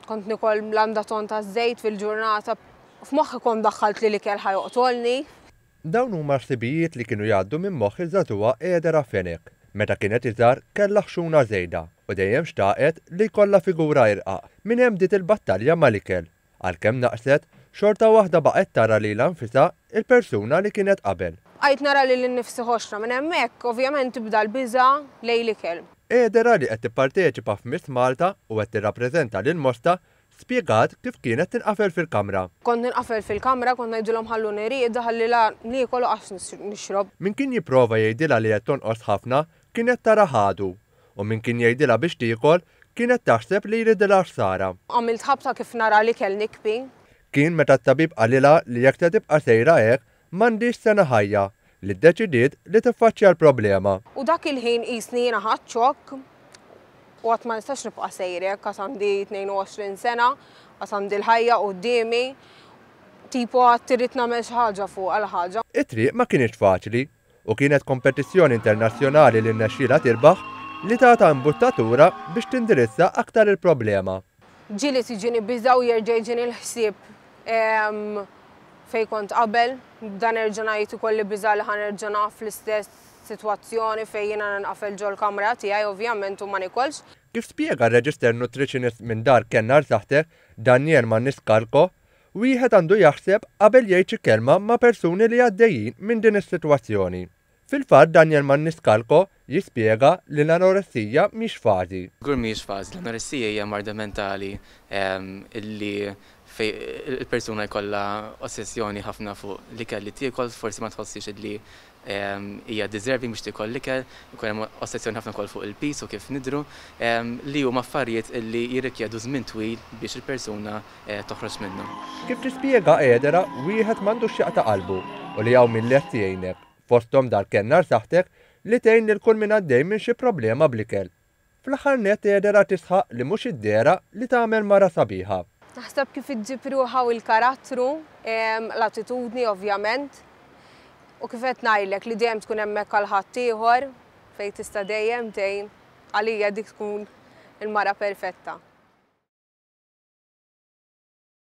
Kont nikol landa ton ta' żejt fil-ġurnata. F'moħħi kont daħħalt li l-ikel ħa joqtolni. Dawn huma ħsibijiet li kienu jgħaddu minn moħħ iż-żagħżugħa Edera Fenech. Meta kienet iżgħar kellha ħxuna żejda u dejjem xtaqet li jkollha figura irqaq. Minn hemm bdiet il-battalja mal-ikel. Għalkemm naqset, xorta waħda baqgħet tara lilha nfisha il-persuna li kienet qabel. Bqajt nara lili nnifsi ħoxna. Minn hemmhekk, ovvjament, tibda l-biża' lejn l-ikel. Edera li qed tipparteċipa f'Miss Malta u qed tirrappreżenta lil Mosta spjegat kif kienet tinqafel fil-kamra. Kont ninqafel fil-kamra, kont ngħidilhom ħalluni rieqda ħalli la niekol u qas nixrob. Min kien jipprova jgħidilha li qed tonqos ħafna kienet tarah għadu u min kien jgħidilha biex tiekol kienet taħseb li jridilha ħsara. Għamilt ħabta kif nara l-ikel nikbi. Kien meta t-tabib qalilha li jekk se tibqa' sejra hekk m'għandhiex sena ħajja li ddeċidiet li tiffaċċja l-problema. U dak il-ħin qisni jiena ħadt xokk u għad ma nistax nibqa' sejra hekk għad għandi 22 sena, għad għandi l-ħajja quddiemi, tipo għad irrid nagħmel xi ħaġa fuqha l-ħaġa. It-triq ma kinitx faċli u kienet kompetizzjoni internazzjonali li rnexxielha tirbaħ li tatha imbuttatura biex tindirizza aktar il-problema. Ġieli tiġini biża' u jerġa' jiġini l-ħsieb fejn kont qabel, nibda nerġa' ngħid ikolli biża' li ħa nerġa' naqaf fl-istess sitwazzjoni fejn jiena ninqafel ġol-kamra tiegħi ovvjament u ma nikolx. Kif spjega r-registered nutritionist minn Dar Kennar Saħtek, Daniel Maniscalco, wieħed għandu jaħseb qabel jgħid xi kelma ma' persuni li għaddejjin minn din is-sitwazzjoni. Fil-fatt Daniel Maniscalco jispjega li l-anoressija mhix fażi. Żgur mhijiex fażi, l-anoressija hija marda mentali li fejn il-persuna jkollha ossessjoni ħafna fuq l-ikel li tiekol, forsi ma tħossiex li hija deserving biex tiekol l-ikel, ikun hemm ossessjoni ħafna wkoll fuq il-piż u kif nidhru, li huma affarijiet li jirrikjedu żmien twil biex il-persuna toħroġ minnhom. Kif tispjega Edera, wieħed m'għandux jaqta' qalbu u li hawn min lest jgħinek, fosthom Dar Kennar Saħħtek li tgħin lil kull min għaddej minn xi problema bl-ikel. Fl-aħħar nett Edera tisħaq li mhux id-dehra li tagħmel mara sabiħa. Naħseb kif iġġib ruħha u l-karattru, l-attitudni ovvjament, u kif qed ngħidlek li dejjem tkun hemmhekk għal ħaddieħor fejn tista' dejjem tgħin, għalija dik tkun il-mara perfetta.